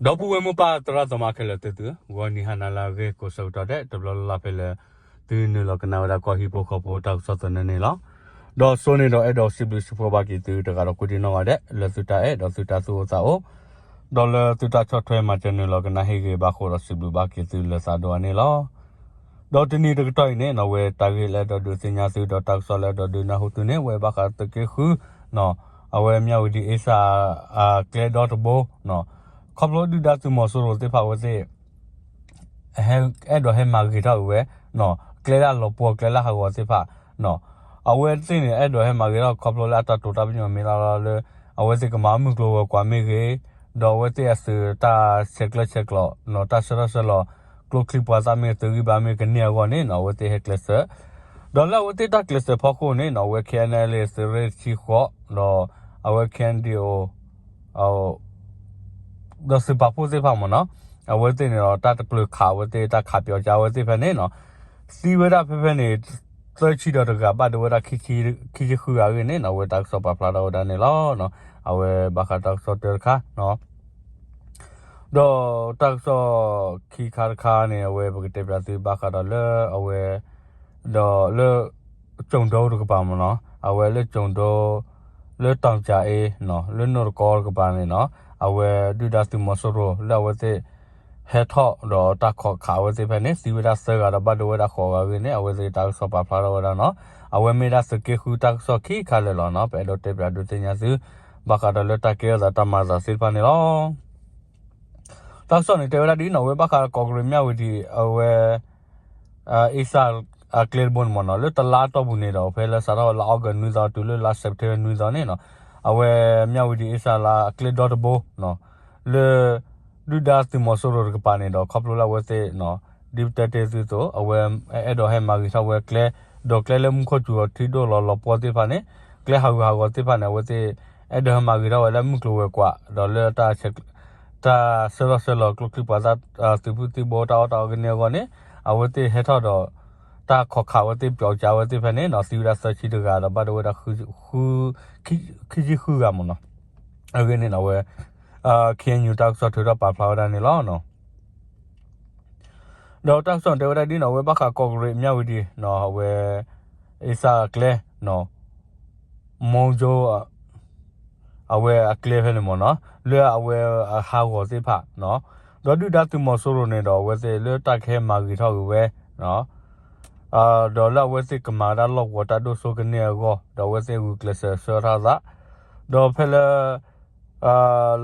ဒီပုၢ်ဝဲၢ်မိၢ်ပၢ်သရၣ်သမါခဲလၢာ်သ့ၣ်သုဧၢ, ဂီၤနံၤဟါနၤလၢအဂ့ၤ ကိးဆၢကတီၢ်ဒဲး တဘျီလၢ်လၢ်ဖဲလၢ သုနုာ်လီၤကနၣ်ဝဲဒၣ်ကီၢ်ဟံၣ်ဖိဃီဖိတၢ်ကစီၣ်သနၢၣ်န့ၣ်လီၤ. ဒီးစိန့ၣ်ဒီးအဲၣ်ဒိးစံးဘျုးစံးဖှိၣ်ဘၣ်က့ၤသုတဂၤဒီးကိးဒံနီၢ်ဂၤဒဲး လၢသုတၢ်အဲၣ်ဒီးသုတၢ်သူၣ်အိၣ်သးအိၣ်, ဒီးလၢသုတၢ်ဆီၣ်ထွဲမၤစၢၤနုာ်လီၤကနၣ်ဟ့ၣ်ဂ့ၤဘၣ်ဃိဒီးစံးဘျုးဘၣ်က့ၤသုလၢသးဒိၣ်အါန့ၣ်လီၤ. ဒီးတနံၤတကတီၢ်အံၤန့ၣ် အဝဲတၢ်ဂ့ၢ်လၢအဲၣ်ဒိးဒုးသ့ၣ်ညါသု ဒီးတၢ်ကစီၣ်လၢအဲၣ်ဒိးဒုးနၢ်ဟူသုန့ၣ် အဝဲဘၣ်ဃးသုးက့ဃု အဝဲမၠၣ်ဝတံၤအ့စၢ် အကျဲဒီတဘိ ခီဖျိဒုၣ်ဒါသုးမီၤစိရိၤသ့ၣ်တဖၣ်အဝဲသ့ၣ် အဲၣ်ဒိးဟဲမၤဂ့ၤထီၣ်က့ၤဝဲ ကျဲလၢအလီၤပှီၢ်ကျဲလၢဟးဂီၤသ့ၣ်တဖၣ် အဝဲသ့ၣ်န့ၣ် အဲၣ်ဒိးဟဲမၤဂ့ၤထီၣ်ခီဖျိလၢအတၢ်တိာ်တၢ်ပညိၣ်မ့ၢ်လီၤလၢ အဝဲသ့ၣ်ကမၤမုၢ်ကျိၤဝဲၤကွာ်မ့ၢ်ဂ့ၤ, ဒီးအဝဲသ့ၣ်အသုးတၢ်ဆဲးကျၢဆဲးကျိး တၢ်ဆၢထီၣ်ဆၢလီၤ ကျိချံမျိာ်သၣ်မ့ၢ်ဂ့ၤ သုးဂံၢ်ဘါမ့ၢ်ဂ့ၤ ကန့ၢ်အဂီၢ်န့ၣ် အဝဲသ့ၣ်ဟဲကျဲးစၢး ဒီးလၢအဝဲသ့ၣ်တၢ်ကျဲးစၢးဖီခိၣ်န့ၣ် အဝဲ KNLA သုးရ့ၣ်တဆံဃိး ဒီးအဝဲ KNDO ဒီးသုးပာ်ဖှိၣ်သ့ၣ်တဖၣ်မ့ၢ်နီၤ အဝဲသ့ၣ်န့ၣ်ဒီး တၢ်တပျုာ်ခးအဝဲသ့ၣ် တၢ်ခးပၠီကၠါအဝဲသ့ၣ်ဖဲန့ၣ်နီၤ သံဝဲဒၣ်ဖဲဖဲန့ၣ် သၢဆံဒီးတဂၤ ဘၣ်ဒိဝဲဒၣ် ခံဆံဃုဂၤအဂ့ၢ်န့ၣ် အဝဲတၢ်ကစီၣ်ပာ်ဖျါထီၣ်ဝဲဒၣ်န့ၣ်လီၤ. အဝဲဘၣ်ဃးတၢ်ကစီၣ်တၢတခါ ဒီးတၢ်ကစီၣ်ခံခါတခါန့ၣ် အဝဲပကတဲပၠးသုဘၣ်ဃးဒီးလၢအဝဲ ဒီးလၢ ကၠိၣ်ဒိတကပၤမ့ၢ်နီၤ အဝဲလၢကၠိၣ်ဒိ လၢတီၤကၠၤအ့ လၢနိၣ်တကီတကပၤန့ၣ်နီၤ အဝဲဒုၣ်ဒါသုးမီၤစိရိၤလၢအဝဲသ့ၣ် ဟဲထီၣ်ဒီးတၢ်ခိးခးအဝဲသ့ၣ်ဖဲန့ၣ် သံဝဲဒၣ်သၢဂၤဒီးဘၣ်ဒိဝဲဒၣ်ဃိးဂၤအဂ့ၢ်န့ၣ် အဝဲသ့ၣ်တၢ်ကစီၣ်ပာ်ဖျါထီၣ်ဝဲဒၣ်နီၤ အဝဲမ့ၢ်ဒၣ်သုးက့ဃုတၢ်ကစီၣ်ခံခါလၢာ်လီၤနီၤ ပအဲၣ်ဒိးတဲပၠးဒုးသ့ၣ်ညါသု ဘၣ်ဃးဒီးလၢတၢ်ကဲထီၣ်သးတၢ်မၤသးသ့ၣ်တဖၣ်န့ၣ်လီၤ. တၢ်ကစီၣ်န့ၣ်တဲဝဲဒၣ်ဒ်နီၤ အဝဲဘၣ်ဃးကီးကရံးမၠၣ်ဝတံၤ အဝဲ အ့စၢ်အကျဲတဘိန့ၣ်မ့ၢ်နီၤ လၢတလါအတီၢ်ပူၤန့ၣ်ဒီး ဖဲလၢစးထီၣ်လါအီကူးနွံသီတုၤလၢလါစဲးပထ့ဘၢၣ်နွံသီန့ၣ်နီၤ အဝဲမၠၣ်ဝတံၤအ့စၢ်လၢအကျဲဒီတဘိ လၢ ဒုၣ်ဒါသုးမီၤစိရိၤတကပၤန့ၣ်ဒီး ခီဖျိလၢအဝဲသ့ၣ် ဒ်ပတဲတ့ၢ်သုအသိး အဝဲအဲၣ်ဒိးဟဲမၤဂ့ၤထီၣ်ဝဲကျဲ ဒီးကျဲလၢမူခိၣ်စူၤအီၤထံဒိၣ်လီၤလီၤပှီၢ်သ့ၣ်တဖၣ်န့ၣ် ကျဲဟးဂူာ်ဟးဂီၤသ့ၣ်တဖၣ်န့ၣ် အဝဲသ့ၣ် အဲၣ်ဒိးဟဲမၤဂ့ၤထီၣ်ဝဲလၢမုၢ်ကျိၤဝဲၤကွာ် ဒီးလၢ တၢ်ဆၢထီၣ်ဆၢလီၤကျိချံမျိာ်သၣ် သုးမုၢ်သံၣ်ဘိတၢ်အီၣ်တၢ်အီကန့ၢ်အဂီၢ်န့ၣ် အဝဲသ့ၣ်ဟဲထီၣ်ဒီး တၢ်ခိးခးအဝဲသ့ၣ် ပၠီကၠါအဝဲသ့ၣ်ဖဲန့ၣ်နီၤ သံဝဲဒၣ်သၢဆံတဂၤဒီးဘၣ်ဒိဝဲဒၣ် ခံဆံဃုဂၤမ့ၢ်နီၤ အဂ့ၢ်န့ၣ်နီၤ အဝဲ KNU တၢ်ကစီၣ်ထုးထီၣ်ပာ်ဖျါဝဲဒၣ်န့ၣ်လီၤ. ဒီးတၢ်ကစီၣ်န့ၣ်တဲဝဲဒၣ်ဒ်နီၤ အဝဲဘၣ်ဃးကီးကရံးမၠၣ်ဝတံၤ အဝဲ အ့စၢ်အကျဲ မီကၠိ အဝဲအကျဲဖဲန့ၣ်မ့ၢ်နီၤ လၢအဝဲအဟးဂီၤသ့ၣ်တဖၣ် ဒီးဒုၣ်ဒါသုးမီၤစိရိၤန့ၣ်ဒီး အဝဲသ့ၣ်လၢတၢ်ကဟဲမၤဂ့ၤထီၣ်က့ၤဝဲ ဒီးလၢအဝဲသ့ၣ်ကမၤဝဲဒၣ်လီၢ်ကဝီၤတၢ်ဒိၣ်စိကန့ၢ်အဂီၢ် ဒီးအဝဲသ့ၣ်ဂုာ်ကျဲးစၢးဆှၢထီၣ်သး ဒီးဖဲလၢ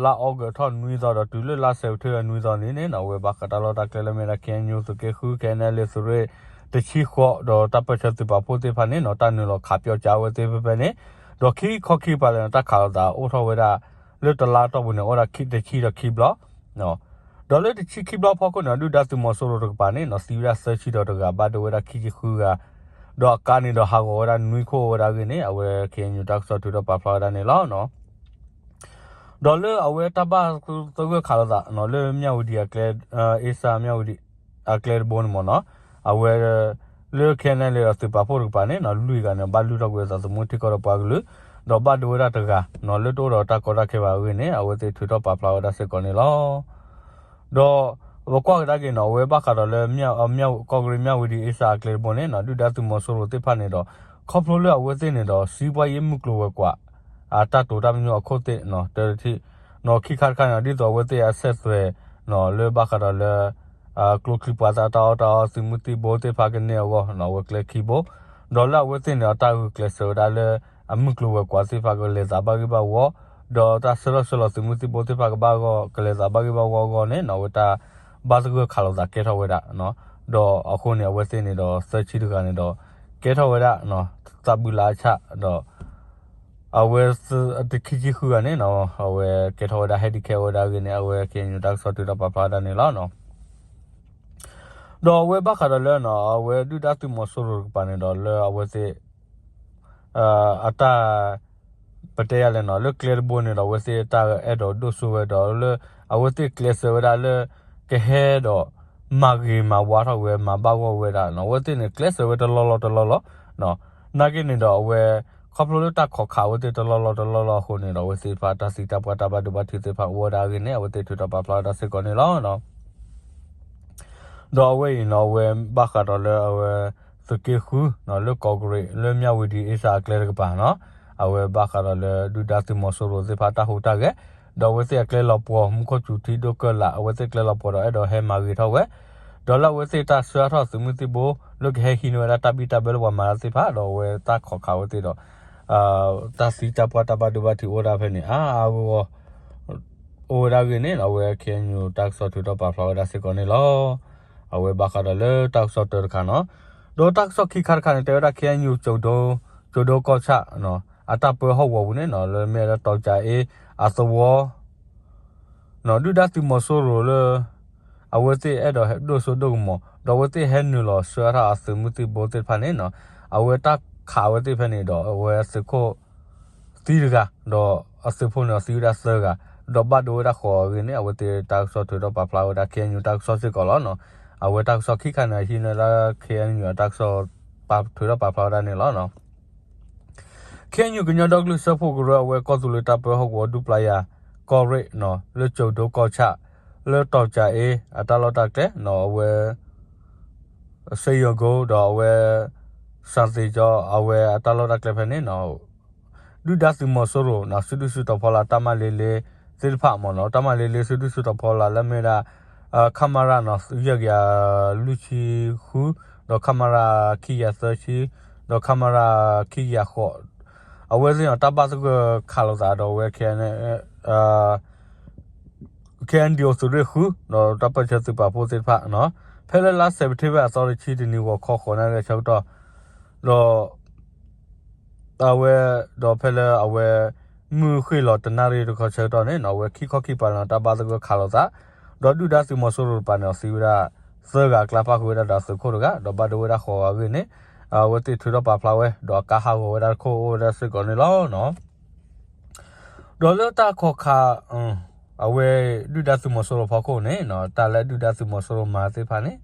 လါအီကူးထီၣ်နွံသီဒီးတုၤလၢလါစဲးပထ့ဘၢၣ်နွံသီန့ၣ်န့ၣ် အဝဲဘၣ်ဃးတၢ်လီၢ်တၢ်ကျဲလၢမ့ၢ်ဒၣ် KNU သုးက့ဃု KNLA သုးရ့ၣ်တဆံဃိး ဒီးတၢ်ပၢၢ်ဆၢသုးပာ်ဖှိၣ်သ့ၣ်တဖၣ်န့ၣ်နီၤ တၢ်နုာ်လီၤခးပၠီကၠါဝဲသ့ၣ်ဖဲဖဲန့ၣ် ဒီးခံခီခံကပၤလၢာ်န့ၣ် တၢ်ခးလိာ်သးအိၣ်ထီၣ်ဝဲဒၣ် လၢတလါတီၢ်ပူၤန့ၣ် အိၣ်ဒၣ်တဆံဒီးခံဘျီ ဒီးလၢတဆံခံဘျီဖီခိၣ်န့ၣ် ဒုၣ်ဒါသုးမီၤစိရိၤတကပၤန့ၣ်နီၤ သံဝဲဒၣ်သၢဆံဒီးတဂၤ ဘၣ်ဒိဝဲဒၣ်ခံဆံဃုဂၤ ဒီးအကါန့ၣ်ဒီးဟးဂီၤဝဲဒၣ်နွံခိၣ်ဝဲဒၣ်အဂ့ၢ်န့ၣ် အဝဲ KNU တၢ်ကစီၣ်ထုးထီၣ်ပာ်ဖျါဝဲဒၣ်န့ၣ်လီၤ. ဒီးလၢအဝဲတၢ်ဘၣ်သဂၢၢ်ခးလိာ်သးလၢမၠၣ်ဝတံၤအကျဲ အ့စၢ်မၠၣ်ဝတံၤအကျဲတဘိန့ၣ်မ့ၢ်နီၤ အဝဲ လၢ KNLA ဒီးသုးပာ်ဖှိၣ်တကပၤန့ၣ်နီၤ လွံၢ်ဂၤန့ၣ် ဘၣ်လုၢ်ထီၣ်ကွံာ်အသးသမူထံကီၢ်ဒီးပှၤကလုာ် ဒီးဘၣ်ဒိဝဲဒၣ်တဂၤနီၤ လၢတအိၣ်ဒီးတၢ်ကီတၢ်ခဲဘၣ်အဂ့ၢ်န့ၣ် အဝဲသ့ၣ်ထုးထီၣ်ပာ်ဖျါဝဲဒၣ်စ့ၢ်ကီးန့ၣ်လီၤ. ဒီးပကွၢ်ကဒါက့ၤနီၤ အဝဲဘၣ်ဃးဒီးလၢ ကီးကရံးမၠၣ်ဝတံၤအ့စၢ်အကျဲတဘိန့ၣ်နီၤ ဒုၣ်ဒါသုးမီၤစိရိၤသ့ၣ်တဖၣ်န့ၣ်ဒီး ခီဖျိလၢအဝဲသ့ၣ်န့ၣ်ဒီး စံးပှၤယ့မုၢ်ကျိၤဝဲၤကွာ် အတၢ်တိာ်တၢ်ပညိၣ်အခိၣ်သ့ၣ်နီၤ တၢတထံၣ် နီၤခံခါတခါန့ၣ် ဒ်သိးအဝဲသ့ၣ်အဆက်သွယ်နီၤ လၢဘၣ်ဃးဒီးလၢ ကျိချံမျိာ်သၣ်တၢ်အီၣ်တၢ်အီသုးမုၢ်သံၣ်ဘိသ့ၣ်တဖၣ်ကန့ၢ်အဂီၢ်နီၤ အဝဲကျဲခံဘိ ဒီးလၢအဝဲသ့ၣ်န့ၣ် အတၢ်ဂုာ်ကျဲးစၢးဝဲဒၣ်လၢ အမုၢ်ကျိၤဝဲၤကွာ်သ့ၣ်တဖၣ်ကလဲၤသးဘၣ်ဂ့ၢ်ဘၣ်ဝီ ဒီးတၢ်ဆၢထီၣ်ဆၢလီၤသုးမုၢ်သံၣ်ဘိသ့ၣ်တဖၣ်ကဘၣ်ဂီၢ် ကလဲၤသးဘၣ်ဂ့ၢ်ဘၣ်ဝီအဂီၢ်န့ၣ်နီၤ အဝဲတၢ်ဘၣ်သဂၢၢ်ခးလိာ်သးကဲထီၣ်ဝဲဒၣ် ဒီးအဃိန့ၣ် အဝဲသ့ၣ်န့ၣ်ဒီးသၢဆံတဂၤန့ၣ်ဒီး ကဲထီၣ်ဝဲဒၣ် သးဘုလါအဆၣ်ဒီး အဝဲခံဆံဃုဂၤန့ၣ်နီၤ အဝဲကဲထီၣ်ဝဲဒၣ် ဟဲဒံးခဲဝဲဒၣ်အဂ့ၢ်န့ၣ် အဝဲ KNU တၢ်ကစီၣ်ထုးထီၣ်ပာ်ဖျါဝဲဒၣ်န့ၣ်လီၤ. ဒီးအဝဲဘၣ်ဃးဒီးလၢ အဝဲဒုၣ်ဒါသုးမီၤစိရိၤတကပၤန့ၣ်ဒီး လၢအဝဲသ့ၣ် အတၢ် ပတဲယၤလဲၣ်နီၤ လၢကျဲတဘိန့ၣ်ဒီး အဝဲသ့ၣ်တၢ်အဲၣ်ဒိးဒိၣ်စိဝဲဒီးလၢ အဝဲသ့ၣ်ကျဲးစၢးဝဲဒၣ်လၢ ကဟဲဒီး မၤဂ့ၤမၤဝါထီၣ်ဝဲ မၤဘၣ်ဂီၢ်ဝဲဒၣ်နီၤ အဝဲသ့ၣ်န့ၣ် ကျဲးစၢးဝဲတလီၢ်လီၢ်တလီၢ်လီၢ် နာ်က့န့ၣ်ဒီးအဝဲ ခီဖျိလၢတၢ်ခိးခးအဝဲသ့ၣ်တလီၢ်လီၢ်တလီၢ်လီၢ်အဃိန့ၣ်ဒီး အဝဲသ့ၣ်တဖၣ်တၢ်သံတၢ်ပှၢ်တၢ်ဘၣ်ဒိဘၣ်ထံးသ့ၣ်တဖၣ်အိၣ်ဝဲဒၣ်အဂ့ၢ်န့ၣ် အဝဲသ့ၣ်ထုးထီၣ်ပာ်ဖျါဝဲဒၣ်စ့ၢ်ကီးန့ၣ်လီၤ. ဒီးအဝဲအံၤန့ၣ် အဝဲဘၣ်ဃးဒီးလၢအဝဲ သုးက့ဃု လၢကီၢ်ကရ့ၣ် လၢမၠၣ်ဝတံၤအ့စၣ်အကျဲတကပၤန့ၣ် အဝဲဘၣ်ဃးဒီးလၢဒုၣ်ဒါသုးမီၤစိရိၤသ့ၣ်တဖၣ်တၢ်ဟူးတၢ်ဂဲၤ ဒီးအဝဲသ့ၣ်အကျဲလီၤပှီၢ် မူခိၣ်စူၤထံဒိၣ်ကၢၢ်လး အဝဲသ့ၣ်ကျဲလီၤပှီၢ်ဒီးအဲၣ်ဒိးဟဲမၤဂ့ၤထီၣ်ဝဲ ဒီးလၢအဝဲသ့ၣ်တၢ်ဆှၢအါထီၣ်သုးမုၢ်သံၣ်ဘိ လၢကဟဲဟံးန့ၢ်ဝဲဒၣ်တၢ်ဘံၣ်တၢ်ဘၢလၢပှၤမၤတၢ်သ့ၣ်တဖၣ် ဒီးအဝဲတၢ်ခိးခးဝဲသ့ၣ်ဒီး တၢ်သံတၢ်ပှၢ်တၢ်ဘၣ်ဒိဘၣ်ထံးအိၣ်ဝဲဒၣ်ဖဲန့ၣ် အါအါဂီၢ်ဂီၢ် အိၣ်ဝဲဒၣ်အဂ့ၢ်န့ၣ် အဝဲ ခ့ၣ်အဲၣ်ယူၣ် တၢ်ကစီၣ်ထုးထီၣ်ပာ်ဖျါဝဲဒၣ်စ့ၢ်ကီးန့ၣ်လီၤ. အဝဲဘၣ်ဃးဒီးလၢတၢ်ကစီၣ်တၢတခါန့ၣ် ဒီးတၢ်ကစီၣ်ခံခါတခါန့ၣ် တဲဝဲဒၣ် ခ့ၣ်အဲၣ်ယူၣ် ကၠိၤဒိကီၢ်ဆၣ် အတၢ်ပၢဟီၣ်ကဝီၤပူၤန့ၣ် လၢမ့ၢ်ဝဲဒၣ်တီၤကၠၤအ့အသဝီ ဒုၣ်ဒါသုးမီၤစိရိၤလၢ အဝဲသ့ၣ်အဲၣ်ဒိးဒိၣ်စိဒိၣ်ကမီၤ ဒီးအဝဲသ့ၣ်ဟဲနုာ်လီၤဆှၢအါထီၣ်အသုးမုၢ်သံၣ်ဘိသ့ၣ်တဖၣ်န့ၣ် အဝဲတၢ်ခးအဝဲသ့ၣ်ဖဲန့ၣ်ဒီး အဝဲအသုးခိၣ်သံတဂၤ ဒီးအသုးဖိန့ၣ်သံဝဲဒၣ်သၢဂၤ ဒီးဘၣ်ဒိဝဲဒၣ်ဃိးဂၤအဂ့ၢ်န့ၣ် အဝဲသ့ၣ်တၢ်ကစီၣ်ထုးထီၣ်ပာ်ဖျါဝဲဒၣ် ခ့ၣ်အဲၣ်ယူၣ် တၢ်ကစီၣ်စ့ၢ်ကီးလီၤ. အဝဲတၢ်ကစီၣ်ခံခါန့ၣ် ဟံးန့ၢ်လၢ ခ့ၣ်အဲၣ်ယူၣ် အတၢ်ကစီၣ်ထုးထီၣ်ပာ်ဖျါဝဲဒၣ်န့ၣ်လီၤ. ခ့ၣ်အဲၣ်ယူၣ် ကညီဒီကလုာ်စၢဖှိၣ်ကရၢ အဝဲကီၢ်သူလ့ၤတၢ်ပၢဟီၣ်ကဝီၤ ဒူပျၤယၤ ကီၢ်ရ့ၣ် လၢကၠိၤဒိကီၢ်ဆၣ် လၢတီၤကၠၤအ့ အတၢ်လီၢ်တၢ်ကျဲ အဝဲ စ့ယိၤကိ ဒီးအဝဲ စၣ်သ့ၣ်ကၠီ အဝဲအတၢ်လီၢ်တၢ်ကျဲဖဲန့ၣ် ဒုၣ်ဒါသုးမီၤစိရိၤ စုဒုၣ်စုတီၤဖီလာ် တၢ်မၤလ့လ့သ့ၣ်တဖၣ်မ့ၢ်နီၤ တၢ်မၤလ့လ့စုဒုၣ်စုတီၤဖီလာ်လၢမ့ၢ်ဒၣ် ခမရ ယဲၢ်ကယၤလွံၢ်ဆံဃု ဒီး ခမရ ခံကယၤသၢဆံ ဒီး ခမရ ခံကယၤဃိး အဝဲသ့ၣ်န့ၣ် တၢ်ဘၣ်သဂၢၢ်ခးလိာ်သးဒီးအဝဲ ခ့ၣ်အဲၣ်ယူၣ် သုးရ့ၣ်ဃု ဒီးတၢ်ပၢၢ်ဆၢသုးပာ်ဖှိၣ်သ့ၣ်တဖၣ် ဖဲလၢလါစဲးပထ့ဘၢၣ်အသီတဆံတနံၤ ဂီၤခီဃိးနၣ်ရံၣ်အဆၢကတီၢ် ဒီး အဝဲ ဒီးဖဲလၢအဝဲ မုၢ်ဃ့ၢ်လီၤတနၣ်ရံၣ်တခီဆၢကတီၢ်န့ၣ် အဝဲခံခီခံပၤန့ၣ် တၢ်ဘၣ်သဂၢၢ်ခးလိာ်သး ဒီးဒုၣ်ဒါသုးမီၤစိရိၤတပၤန့ၣ် သံဝဲဒၣ် သၢဂၤအကျါ ပၣ်ဃုာ်ဝဲဒၣ်ဒီးသုးခိၣ်တဂၤ ဒီးဘၣ်ဒိဝဲဒၣ်ဃိးဂၤအဂ့ၢ်န့ၣ် အဝဲသ့ၣ်ထုးထီၣ်ပာ်ဖျါဝဲ ဒီးအကါဟးဂီၤဝဲဒၣ်တခိၣ်အိၣ်ဝဲဒၣ်စ့ၢ်ကီးန့ၣ်လီၤ. ဒီးလၢတၢ်ခိးခး အဝဲဒုၣ်ဒါသုးမီၤစိရိၤဖီခိၣ်န့ၣ် တၢ်လၢဒုၣ်ဒါသုးမီၤစိရိၤမၤသ့ၣ်တဖၣ်န့ၣ်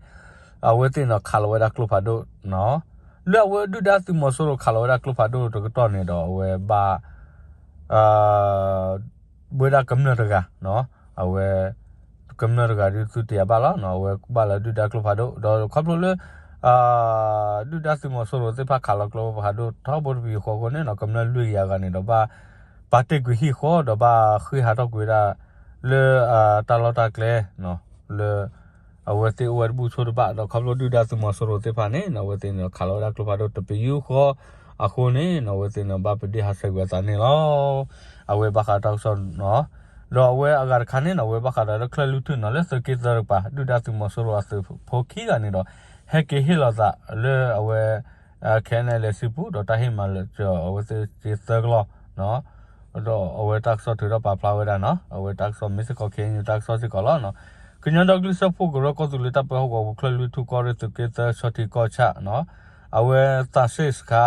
အဝဲသ့ၣ်န့ၣ်ခးလီၤဝဲဒၣ်ကျိဖးဒိၣ် လၢအဝဲဒုၣ်ဒါသုးမီၤစိရိၤခးလီၤဝဲဒၣ်ကျိဖးဒိၣ်တကတီၢ်န့ၣ်ဒီး အဝဲဘၣ် ဝဲဒၣ်ကမျၢၢ်တဂၤ အဝဲ ကမျၢၢ်တဂၤဒုးသုတယၤဘၣ်လီၤ အဝဲဘၣ်လၢဒုၣ်ဒါကျိဖးဒိၣ် ဒီးခီဖျိလၢ ဒုၣ်ဒါသုးမီၤစိရိၤသ့ၣ်တဖၣ်ခးလီၤကျိဖးဒိၣ်ထီဘိတပံၤဃီအဃိန့ၣ် ကမျၢၢ်လွံၢ်ကယၤဂၤန့ၣ်ဒီးဘၣ် ပာ်တ့ၢ်ကွံာ်ဟံၣ်ဃီ ဒီးဘၣ်ဃ့ဟးထီၣ်ကွံာ်ဝဲဒၣ် လၢတၢ်လီၢ်တၢ်ကျဲ လၢ အဝဲသ့ၣ်အိၣ်ဝဲတဘူၣ်ဆိတဘၣ် ဒီးခီဖျိဒုၣ်ဒါသုးမီၤစိရိၤသ့ၣ်တဖၣ်န့ၣ် အဝဲသ့ၣ်န့ၣ်ဒီးခးလီၤဝဲဒၣ်ကျိဖးဒိၣ်တပယူာ်ဃီအဃိန့ၣ် အဝဲသ့ၣ်န့ၣ်ဘၣ်ပဒ့ၣ်ဟးဆှဲးကွံာ်အသးန့ၣ်လီၤ. အဝဲဘၣ်ဃးတၢ်ကစီၣ် ဒီးအဝဲအဂၤတခါန့ၣ် အဝဲဘၣ်ဃးဒီးလၢချၢၣ်လွံၢ်ထူၣ်န့ၣ် လၢသုးက့သၢတကပၤ ဒုၣ်ဒါသုးမီၤစိရိၤအသုးဖိခံဂၤန့ၣ်ဒီး ဟဲက့ၤဟ့ၣ်လီၤသးလၢအဝဲ ခဲအံၤန့ၣ် လဲၤစုပူၤ ဒီးတၢ်ဟ့ၣ်မၤလၢာ်ကၠီၤ အဝဲသ့ၣ်က့ၤသၢကလီၢ် ဒီးအဝဲတၢ်ကစီၣ်ထုးထီၣ်ပာ်ဖျါဝဲဒၣ်န့ၣ် အဝဲတၢ်ကစီၣ်မ့ၢ်စ့ၢ်ကီး ခဲအံၤန့ၣ် တၢ်ကစီၣ်စ့ၢ်ကီးလီၤ. ကညီဒီကလုာ်စၢဖှိၣ်ကရၢကီၢ်သူလ့ၤတၢ်ပၢဟီၣ်ကဝီၤပူၤ ချၢၣ်လွံၢ်ထူၣ်ကီၢ်ရ့ၣ်သုးက့သၢ ဆီထံကီၢ်ဆၣ် အဝဲသးစ့ၣ်စခါ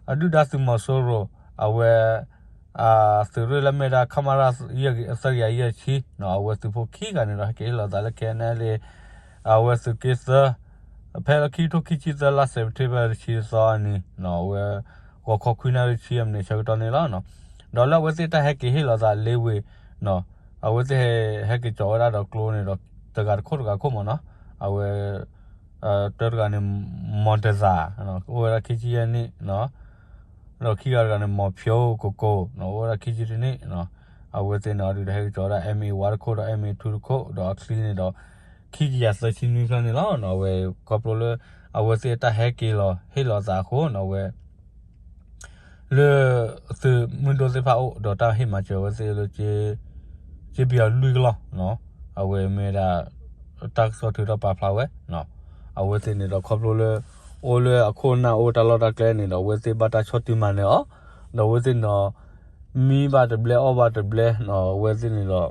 အဒုၣ်ဒါသုးမီၤစိရိၤ အဝဲ သုးရ့ၣ်လၢမ့ၢ်ဒၣ် ခမရ သၢကယၤယဲၢ်ဆံ အဝဲသုးဖိခံဂၤန့ၣ်ဒီး ဟဲက့ၤဟ့ၣ်လီၤသးလၢ ခဲအံၤန့ၣ် အဝဲသုးက့သၢ ဖဲလၢခံကထိခံဆံသၢ လါစဲးပထ့ဘၢၣ်တဆံသီအနံၤ အဝဲ ဂီၤခီခွံနၣ်ရံၣ်ဆံအမံးနံးဆၢကတီၢ်န့ၣ်လီၤ. ဒီးလၢအဝဲသ့ၣ်တၢ်ဟဲက့ၤဟ့ၣ်လီၤသးလ့ဝ့ၤ အဝဲသ့ၣ်ဟဲက့ၤကၠီၤဝဲဒၣ်ဒီးကျိန့ၣ်ဒီး တဂၤတခိၣ်တဂၤခိၣ်မ့ၢ်နီၤ အဝဲ တၢတဂၤန့ၣ် မီၢ်တသး အိၣ်ဝဲဒၣ်ခံဆံယဲၢ်နံၣ် ဒီးခံဂၤတဂၤန့ၣ် မီၢ်ဖၠိကကိး အိၣ်ဝဲဒၣ်ခံဆံတနံၣ် အဝဲသ့ၣ်န့ၣ် အဒုးဒီးဟဲက့ၤကၠီၤဝဲဒၣ် M A one တခိၣ်ဒီး M A two တခိၣ် ဒီးအချံန့ၣ်ဒီး ခံကယၤသၢဆံနွံဖျၢၣ်န့ၣ်လီၤ. အဝဲခီဖျိလၢ အဝဲသ့ၣ်တၢ်ဟဲက့ၤလီၤဟ့ၣ်လီၤသးအဃိန့ၣ် အဝဲ လၢ သုးမုၢ်ဒိၣ်သ့ၣ်တဖၣ်အအိၣ် ဒီးတၢ်ဟ့ၣ်မၤစၢၤအဝဲသ့ၣ်လၢ က့ပယီၤလွံၢ်ကလီၢ် အဝဲမ့ၢ်ဒၣ် တၢ်ကစီၣ်ထုးထီၣ်ပာ်ဖျါဝဲ အဝဲသ့ၣ်န့ၣ်ဒီးခီဖျိလၢ အိၣ်လၢအခိၣ်အနၢ်အိၣ်တၢ်လီၢ်တၢ်ကျဲန့ၣ်ဒီး အဝဲသ့ၣ်ဘၣ်တၢ်ဆီၣ်တံၢ်မၤနၢၤအီၤ ဒီးအဝဲသ့ၣ်န့ၣ်ဒီး မံဘၣ်တဘျဲအီၣ်ဘၣ်တဘျဲ အဝဲသ့ၣ်န့ၣ်ဒီး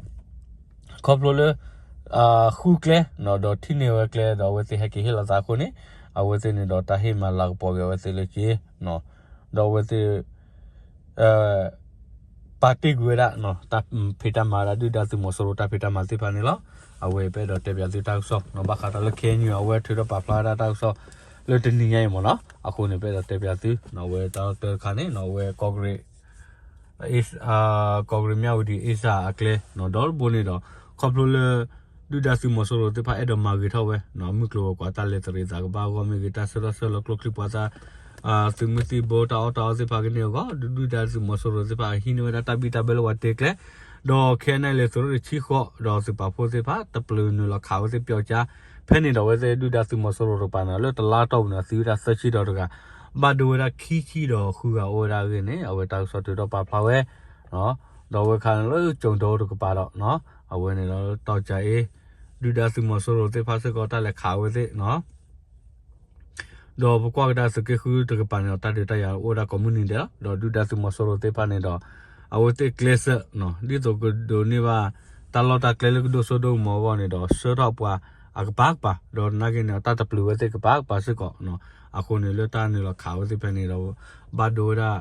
ခီဖျိလၢ ဃုကျဲ ဒီးထံၣ်န့ၢ်ဝဲကျဲ ဒီးအဝဲသ့ၣ်ဟဲက့ၤဟ့ၣ်လီၤသးအဃိန့ၣ် အဝဲသ့ၣ်န့ၣ်ဒီးတၢ်ဟ့ၣ်မၤလၤကပီၤက့ၤအဝဲသ့ၣ်လၢက့ ဒီးအဝဲသ့ၣ် ပာ်တ့ၢ်ကွံာ်ဝဲဒၣ် တၢ်ဖံးတၢ်မၤဝဲဒၣ်ဒုၣ်ဒါသုးမီၤစိရိၤတၢ်ဖံးတၢ်မၤသ့ၣ်တဖၣ်န့ၣ်လီၤ. အဝဲပအဲၣ်ဒိးတဲပၠးသုတၢ်ကစီၣ် ဘၣ်ဃးဒီးလၢ ခဲအံၤန့ၣ် အဝဲထုးထီၣ်ပာ်ဖျါဝဲဒၣ်တၢ်ကစီၣ် လၢတနံၤညါအံၤမ့ၢ်နီၤ အဃိန့ၣ် ပအဲၣ်ဒိးတဲပၠးသု အဝဲတၢ်တခါန့ၣ် အဝဲကီၢ်ကရ့ၣ် ကီၢ်ကရ့ၣ်မၠၣ်ဝတံၤအ့စၢ်အကျဲ ဒီတဘိန့ၣ်ဒီး ခီဖျိလၢ ဒုၣ်ဒါသုးမီၤစိရိၤသ့ၣ်တဖၣ်အဲၣ်ဒိးမၤဂ့ၤထီၣ်ဝဲ မုၢ်ကျိၤဝဲၤကွာ်တၢ်လဲၤတရံးသးကဘၣ်အဂီၢ်မ့ၢ်ဂ့ၤ တၢ်ဆၢထီၣ်ဆၢလီၤကျိချံမျိာ်သၣ် သုးမုၢ်သံၣ်ဘိတၢ်အီၣ်တၢ်အီသ့ၣ်တဖၣ်ကန့ၢ်အဂီၢ် ဒုၣ်ဒါသုးမီၤစိရိၤသ့ၣ်တဖၣ်ဟံးန့ၢ်ဝဲဒၣ်တၢ်ဘံၣ်တၢ်ဘၢလၢပှၤတဲကျဲ ဒီးခဲအံၤန့ၣ်လဲၤသုးရ့ၣ်တဆံဃိး ဒီးသုးပာ်ဖှိၣ်သ့ၣ်တဖၣ် တပျုာ်နုာ်လီၤခးဝဲသ့ၣ်ပျီကါ ဖဲန့ၣ်ဒီးအဝဲသ့ၣ်ဒုၣ်ဒါသုးမီၤစိရိၤတကပၤန့ၣ် လၢတလါတီၢ်ပူၤန့ၣ် သံဝဲဒၣ်သၢဆံဒီးတဂၤ ဘၣ်ဒိဝဲဒၣ်ခံဆံဒီးဃုဂၤအိၣ်ဝဲဒၣ်အဂ့ၢ်န့ၣ် အဝဲတၢ်ကစီၣ်ထုးထီၣ်ပာ်ဖျါဝဲ ဒီးအဝဲခါန့ၣ်လၢကၠိၤဒိတကပၤဒီး အဝဲန့ၣ်ဒီးတီၢ်ကၠၤအ့ ဒုၣ်ဒါသုးမီၤစိရိၤသ့ၣ်တဖၣ်စ့ၢ်ကီးတၢ်လဲၤခးဝဲသ့ၣ် ဒီးပကွၢ်ကဒါသုးက့ဃုတကပၤန့ၣ်ဒီး တၢ်ဒုးတၢ်ယၤအိၣ်ဝဲဒၣ်ကိးမုၢ်နံၤဒဲးလီၤ. ဒီးဒုၣ်ဒါသုးမီၤစိရိၤသ့ၣ်တဖၣ်န့ၣ်ဒီး အဝဲသ့ၣ်ကျဲးစၢး ဒ်သိးကဒိးန့ၢ်ဘၣ် တၢ်လီၢ်တၢ်ကျဲလၢကဒိၣ်စိဒိၣ်ကမီၤအဂီၢ်န့ၣ်ဒီး ဆှၢထီၣ်ပှၤအကပၤကပၤ ဒီးနာ်က့န့ၣ် တၢ်တပျုာ်ဝဲသ့ၣ်ကပၤကပၤစ့ၢ်ကီး အဃိန့ၣ်လၢတၢ်နုာ်လီၤခးဝဲသ့ၣ်ဖဲန့ၣ်ဒီး ဘၣ်ဒိဝဲဒၣ်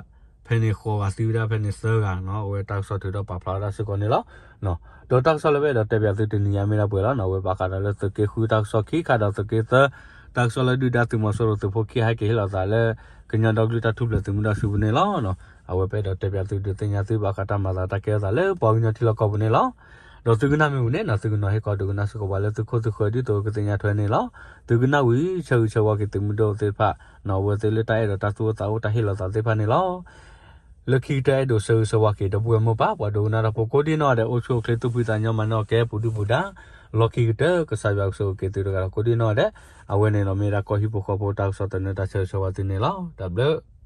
ဖဲန့ၣ်ဃိးဂၤသံဝဲဒၣ်ဖဲန့ၣ်သၢဂၤ အဝဲတၢ်ကစီၣ်ထုးထီၣ်ပာ်ဖျါဝဲဒၣ်စ့ၢ်ကီးန့ၣ်လီၤ. ဒီးတၢ်ကစီၣ်လၢပအဲၣ်ဒိးတဲပၠးသုတနံၤညါမ့ၢ်ဒၣ်ပှဲၤလီၤ. အဝဲဘၣ်ဃးဒီးလၢသုးက့ဃုတၢ်ကစီၣ်ခံခါဒီးသုးက့သၢ တၢ်ကစီၣ်လၢဒုၣ်ဒါသုးမီၤစိရိၤသုးဖိခံဂၤဟဲက့ၤဟ့ၣ်လီၤသးလၢ ကညီဒီကလုာ်တၢ်ထူၣ်ဖျဲးသုးမုၢ်ဒိၣ်စုပူၤန့ၣ်လီၤ. အဝဲပအဲၣ်ဒိးတဲပၠးသုဒုးသ့ၣ်ညါသုဘၣ်ဃးတၢ်မၤသးတၢ်ကဲထီၣ်သးလၢပှၤကညီထံလီၢ်ကီၢ်ပူၤန့ၣ်လီၤ. ဒီးသုကနၣ်မ့ၢ်ဝံၤန့ၣ်နီၤ သုကနီၤဟ့ၣ်ခီဒုးကနၣ်စ့ၢ်ကီးပှၤလၢသုခိၣ်သုဃၢၤဒ်သိးကသ့ၣ်ညါထွဲန့ၣ်လီၤ. သုကနၣ်ဝံၤ ဆၢဂ့ၤဆၢဝါက့ၤသုးမုၢ်ဒိၣ်သ့ၣ်တဖၣ် နီၤ အဝဲသ့ၣ်လၢတၢ်အဲၣ်ဒိးတၢ်သူၣ်အိၣ်သးအိၣ်တၢ်ဟ့ၣ်လီၤသးသ့ၣ်တဖၣ်န့ၣ်လီၤ. လၢခံကတၢၢ်အဲၣ်ဒိးဆၢဂ့ၤဆၢဝါက့ၤဒီပုၢ်ဝဲၢ်မိၢ်ပၢ် ပှၤဒိကနၣ်တၢ်ဖိကိးဒံနီၢ်ဒဲး အိၣ်ဆူၣ်အိၣ်ချ့သူၣ်ဖှံသးညီ မၤန့ၢ်အီၣ်ကဲပူၤဒုၣ်ပူၤဒါ လီၢ်ခံကတၢၢ် ကစၢ်ယွၤကဆိၣ်ဂ့ၤက့ၤသုတဂၤဒီးကိးဒံနီၢ်ဒဲး. အဝဲန့ၣ်ဒီးမ့ၢ်ဒၣ်ကီၢ်ဟံၣ်ဖိဃီဖိတၢ်ကစီၣ်သန့တၢ်ဆၢဂ့ၤဆၢဝါသုန့ၣ်လီၤ. တၢ်ဘျုး